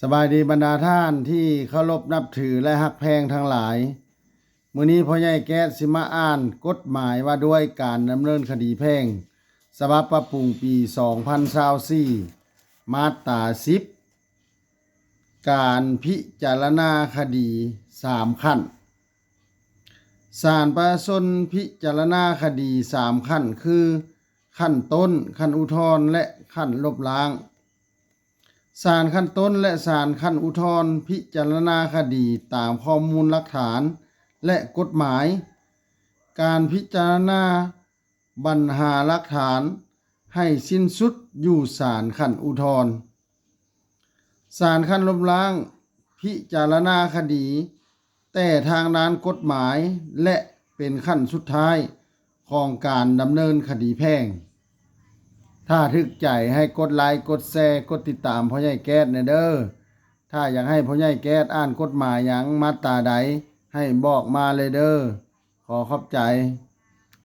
ສະບາຍດີບັນດາທ່ານທີ່ເຄົາລົບນັບຖື ແລະ ຮັກແພງທັງຫຼາຍ. ມື້ນີ້ພໍ່ໃຫຍ່ແກ້ດຊິມາອ່ານກົດໝາຍວ່າດ້ວຍການດຳເນີນຄະດີແພ່ງ ສະບັບປັບປຸງປີສອງພັນຊາວສີ່ ມາດຕາສິບ ການພິຈາລະນາຄະດີສາມຂັ້ນ. ສານປະຊາຊົນພິຈາລະນາຄະດີສາມຂັ້ນ ຄື ຂັ້ນຕົ້ນ, ຂັ້ນອຸທອນ ແລະ ຂັ້ນລົບລ້າງ. ສານຂັ້ນຕົ້ນ ແລະ ສານຂັ້ນອຸທອນພິຈາລະນາຄະດີຕາມຂໍ້ມູນຫຼັກຖານ ແລະ ກົດໝາຍ. ການພິຈາລະນາບັນຫາຫຼັກຖານໃຫ້ສິ້ນສຸດຢູ່ສານຂັ້ນອຸທອນ. ສານຂັ້ນລົບລ້າງພິຈາລະນາຄະດີແຕ່ທາງດ້ານກົດໝາຍ ແລະ ເປັນຂັ້ນສຸດທ້າຍຂອງການດຳເນີນຄະດີແພ່ງ. ຖ້າຖືກໃຈໃຫ້ກົດໄລ, ກົດແຊ, ກົດຕິດຕາມພໍ່ໃຫຍ່ແກ້ດແດ່ເດີ. ຖ້າຢາກໃຫ້ພໍ່ໃຫຍ່ແກ້ດອ່ານກົດໝາຍຫຍັງ ມາດຕາໃດ ໃຫ້ບອກມາເລີຍເດີ. ຂໍຂອບໃຈ.